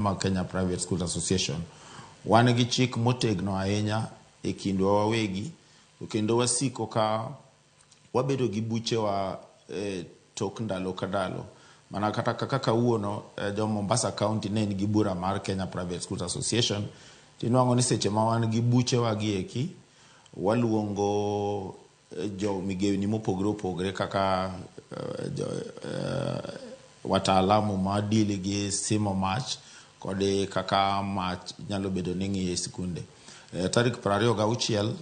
Mag Kenya Private Schools Association, wan gi chik motegno ahinya e kindwa wawegi, to kendo wasiko ka wabedo gi buchewa e tok ndalo ka ndalo. Mana kata kaka kawuono, jo Mombasa County ne nigi bura mar Kenya Private Schools Association. Tinwang'o ni seche ma wan gi buchewa gi eki, waluongo jo migewni mopogore opogore kaka jo wataalamu ma deal gi simo mach kod kaka mach nyalo bedo ni ng'iyo e sikunde. Tarik 26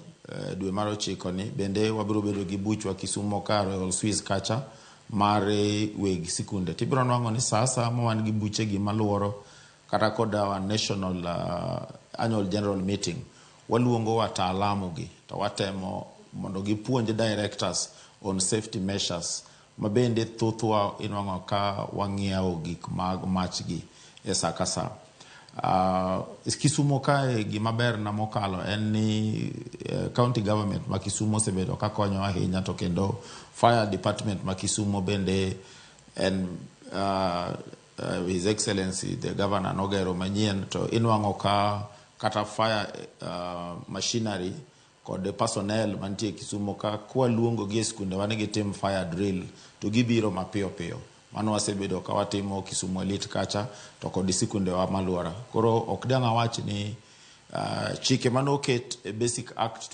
dwe mar ochiko ni bende wabiro bedo gi buchwa Kisumo ka Royal Swiss kacha mar weg sikunde. Tibiro nwang'o ni sa asaya ma wan gi buchegi maluoro kata kod our national annual general meeting, waluongo wataalamu gi to watemo mondo gipuonj directors on safety measures, ma bende thothwa inwang'o ka wang'iewo gik mag mach gi e sa ka sa. Kisumo kae, gima ber na mokalo en ni county government ma Kisumo osebedo ka konyo ahinya, to kendo fire department ma Kisumo bende en His Excellency the Governor nogero manyien, to inwang'o ka kata fire machinery kod personnel mantie Kisumo ka kwaluongo gi e skunde wa ni gitim fire drill to gibiro mapiyo piyo. Mano wasebedo ka watimo Kisumu Elite kacha to kod sikundewa maluora. Koro ok dang' awach ni chike manoket e Basic Act.